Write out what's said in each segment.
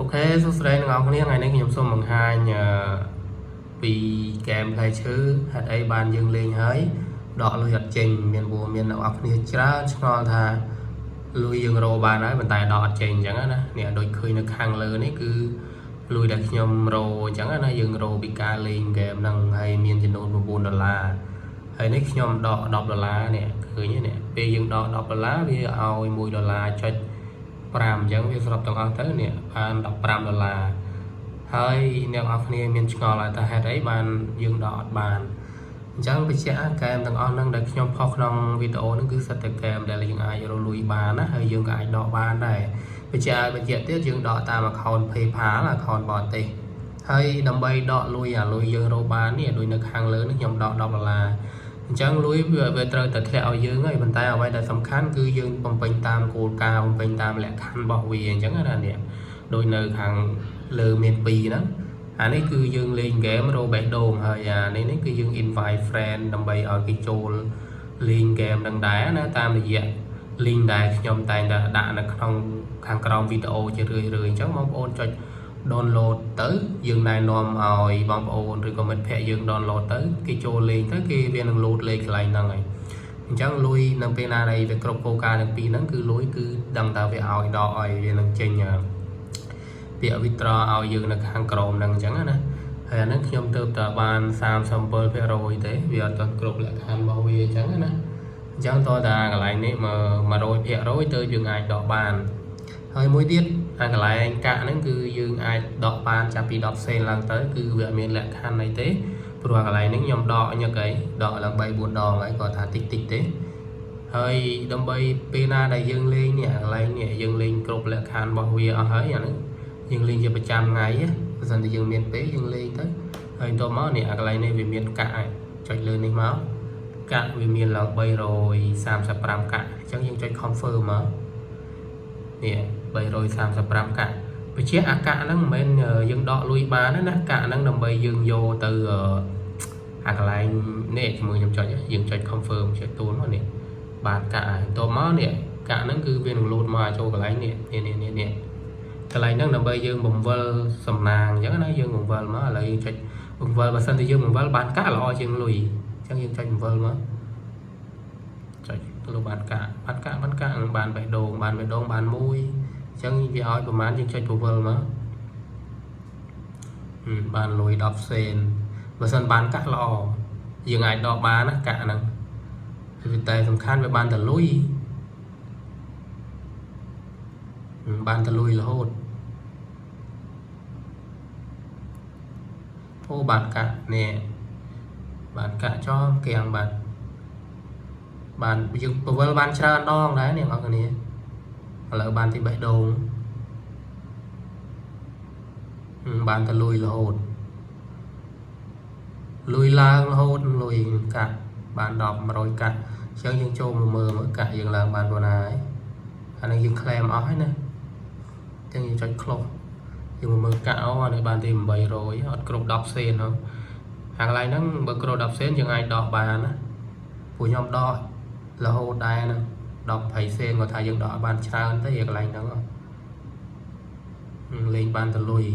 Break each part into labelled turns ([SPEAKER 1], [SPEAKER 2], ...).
[SPEAKER 1] OK សួស្តីអ្នកទាំងអស់គ្នាថ្ងៃនេះខ្ញុំសូមបង្ហាញពីហ្គេមផ្លែឈើហេតុអីបានយើងលេងហើយដកលុយអត់ចេញមានព្រោះមានអ្នកទាំងអស់គ្នាច្រើនឆ្ងល់ថាលុយយើងរកបានហើយប៉ុន្តែដកអត់ចេញអញ្ចឹងណានេះដូចឃើញនៅខាងលើនេះគឺលុយដែលខ្ញុំរកអញ្ចឹងណាយើងរកពីការលេងហ្គេមហ្នឹងហើយមានចំនួន9ដុល្លារហើយនេះខ្ញុំដក10ដុល្លារនេះឃើញទេនេះពេលយើងដក10ដុល្លារវាឲ្យ1ដុល្លារចុច5អញ្ចឹងវាសរុបទាំងអស់ទៅនេះបាន15ដុល្លារហើយអ្នកទាំងអស់គ្នាមានឆ្ងល់ហើយថាហេតុអីបានយើងដកអត់បានអញ្ចឹងបញ្ជាក់ហ្គេមទាំងអស់ហ្នឹងដែលខ្ញុំផុសក្នុងវីដេអូហ្នឹងគឺសុទ្ធតែហ្គេមដែលយើងអាចរកលុយបានណាហើយយើងក៏អាចដកបានដែរបញ្ជាក់ឲ្យបញ្ជាក់ទៀតយើងដកតាម account PayPal account បរទេសហើយដើម្បីដកលុយអាលុយយើងរកបាននេះដូចនៅខាងលើនេះខ្ញុំដក10ដុល្លារអញ្ចឹងលុយវាត្រូវតែធ្លាក់ឲ្យយើងហើយប៉ុន្តែអ្វីដែលសំខាន់គឺយើងបំពេញតាមគោលការណ៍បំពេញតាមលក្ខខណ្ឌរបស់វាអញ្ចឹងណានេះដូចនៅខាងលើមាន2ហ្នឹងអានេះគឺយើងលេងហ្គេមរកបេះដូងហើយអានេះនេះគឺយើង invite friend ដើម្បីឲ្យគេចូលលេងហ្គេមនឹងដែរណាតាមរយៈ link ដែលខ្ញុំតែងតែដាក់នៅក្នុងខាងក្រោមវីដេអូជារឿយៗអញ្ចឹងបងប្អូនចុច download ទៅយើងណែនាំឲ្យបងប្អូនឬក៏មិត្តភ័ក្តិយើង download ទៅគេចូលលេងទៅគេវានឹង load លេខកន្លែងហ្នឹងហើយអញ្ចឹងលុយនៅពេលណាដែលវាគ្រប់គោលការណ៍ទាំងពីរហ្នឹងគឺលុយគឺដឹងថាវាឲ្យដកឲ្យវានឹងចេញពាក្យ withdraw ឲ្យយើងនៅខាងក្រោមហ្នឹងអញ្ចឹងណាហើយអាហ្នឹងខ្ញុំទៅតែបាន37%ទេវាអត់ទាន់គ្រប់លក្ខខណ្ឌរបស់វាអញ្ចឹងណាអញ្ចឹងតើតាកន្លែងនេះ100%ទៅយើងអាចដកបានហើយមួយទៀតអាកន្លែងកាក់ហ្នឹងគឺយើងអាចដកបានចាប់ពី10សេនឡើងទៅគឺវាអត់មានលក្ខខណ្ឌអីទេព្រោះអាកន្លែងហ្នឹងខ្ញុំដកញឹកអីដកឡើង3 4ដងហើយគាត់ថាតិចតិចទេហើយដើម្បីពេលណាដែលយើងលេងនេះអាកន្លែងនេះយើងលេងគ្រប់លក្ខខណ្ឌរបស់វាអស់ហើយអាហ្នឹងយើងលេងជាប្រចាំថ្ងៃបើសិនជាយើងមានពេលយើងលេងទៅហើយបន្ទាប់មកនេះអាកន្លែងនេះវាមានកាក់ហើយចុចលើនេះមកកាក់វាមានឡើង335កាក់អញ្ចឹងយើងចុច confirm មកនេះ335កាក់បញ្ជាក់អាកាក់ហ្នឹងមិនមែនយើងដកលុយបានទេណាកាក់ហ្នឹងដើម្បីយើងយកទៅអាកន្លែងនេះជាមួយខ្ញុំចុចយើងចុច confirm ចុចទូលមកនេះបានកាក់ហើយបន្ទាប់មកនេះកាក់ហ្នឹងគឺវានឹងលោតមកចូលកន្លែងនេះនេះនេះនេះកន្លែងហ្នឹងដើម្បីយើងបង្វិលសំណាងអញ្ចឹងណាយើងបង្វិលមកឥឡូវយើងចុចបង្វិលបើសិនជាយើងបង្វិលបានកាក់ល្អជាងលុយអញ្ចឹងយើងចុចបង្វិលមកចុចលោកបានកាក់បានកាក់បានកាក់បានបេះដូងបានបេះដូងបានមួយអញ្ចឹងវាឲ្យប្រហែលយើងចុចបង្វិលមកបានលុយ10សេនបើសិនបានកាក់ល្អយើងអាចដកបានណាកាក់ហ្នឹងវាតែសំខាន់វាបានតែលុយបានតែលុយរហូតអូបានកាក់នេះបានកាក់ចំគៀងបានបានយើងពវល់បានច្រើនដងដែរអ្នកនរគ្នាឥឡូវបានទីបេះដូងបានតែលុយរហូតលុយឡើងរហូតលុយកាក់បាន10 100កាក់អញ្ចឹងយើងចូលមកមើលមើលកាក់យើងឡើងបានប៉ុណ្ណាហើយអានេះយើង claim អស់ហើយណាអញ្ចឹងយើងចុច close យើងមកមើលកាក់អូអានេះបានទី800អត់គ្រប់10សេនហ៎អាកន្លែងហ្នឹងបើគ្រប់10សេនយើងអាចដកបានណាពួកខ្ញុំដករហូតដែរហ្នឹង10 20សេនគាត់ថាយើងដកបានច្រើនទេកន្លែងហ្នឹងលេងបានតលុយ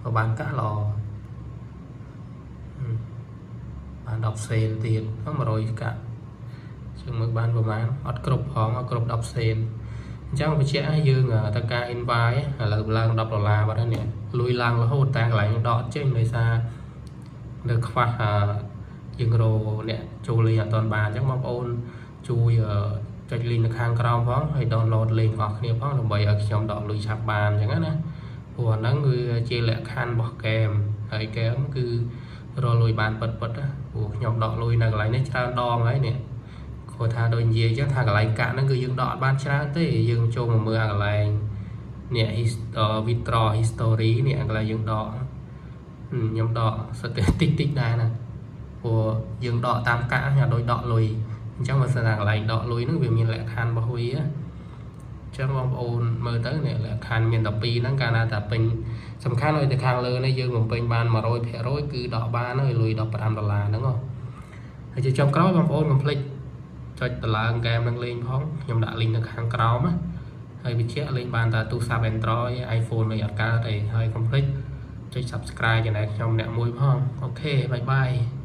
[SPEAKER 1] ក៏បានកាក់ល្អបាន10សេនទៀត100កាក់ជាងមើលបានប្រហែលអត់គ្រប់ផងអត់គ្រប់10សេនអញ្ចឹងបញ្ជាក់ឲ្យយើងទៅការ invite ឥឡូវឡើង10ដុល្លារបាត់ហើយនេះលុយឡើងរហូតតែកន្លែងដកចេញដោយសារនៅខ្វះយើងរអ្នកចូលលេងអត់ទាន់បានអញ្ចឹងបងប្អូនជួយចុច link នៅខាងក្រោមផងហើយ download លេងរបស់គ្នាផងដើម្បីឲ្យខ្ញុំដកលុយឆាប់បានអញ្ចឹងណាព្រោះអាហ្នឹងគឺជាលក្ខខណ្ឌរបស់ហ្គេមហើយហ្គេមគឺរកលុយបានពិតពិតណាព្រោះខ្ញុំដកលុយនៅកន្លែងនេះច្រើនដងហើយនេះគាត់ថាដូចនិយាយអញ្ចឹងថាកន្លែងកាក់ហ្នឹងគឺយើងដកអត់បានច្រើនទេយើងចូលមកមើលអាកន្លែងនេះ withdraw history នេះអាកន្លែងយើងដកខ្ញុំដកសិតតែតិចតិចដែរណាព្រោះយើងដកតាមកាក់ញ៉ាដូចដកលុយអញ្ចឹងបើសិនណាកន្លែងដកលុយហ្នឹងវាមានលក្ខខណ្ឌរបស់វាអញ្ចឹងបងប្អូនមើលទៅនេះលក្ខខណ្ឌមាន12ហ្នឹងកាលណាតែពេញសំខាន់ឲ្យតែខាងលើនេះយើងបំពេញបាន100%គឺដកបានហើយលុយ15ដុល្លារហ្នឹងហើយជាចុងក្រោយបងប្អូនកុំភ្លេចចុចតម្លើងហ្គេមនឹងលេងផងខ្ញុំដាក់ link នៅខាងក្រោមណា ហើយបញ្ជាក់លេងបានតែទូរស័ព្ទ Android iPhone នេះអត់កើតទេហើយកុំភ្លេចចុច Subscribe channel ខ្ញុំអ្នកមួយផង OK, bye bye.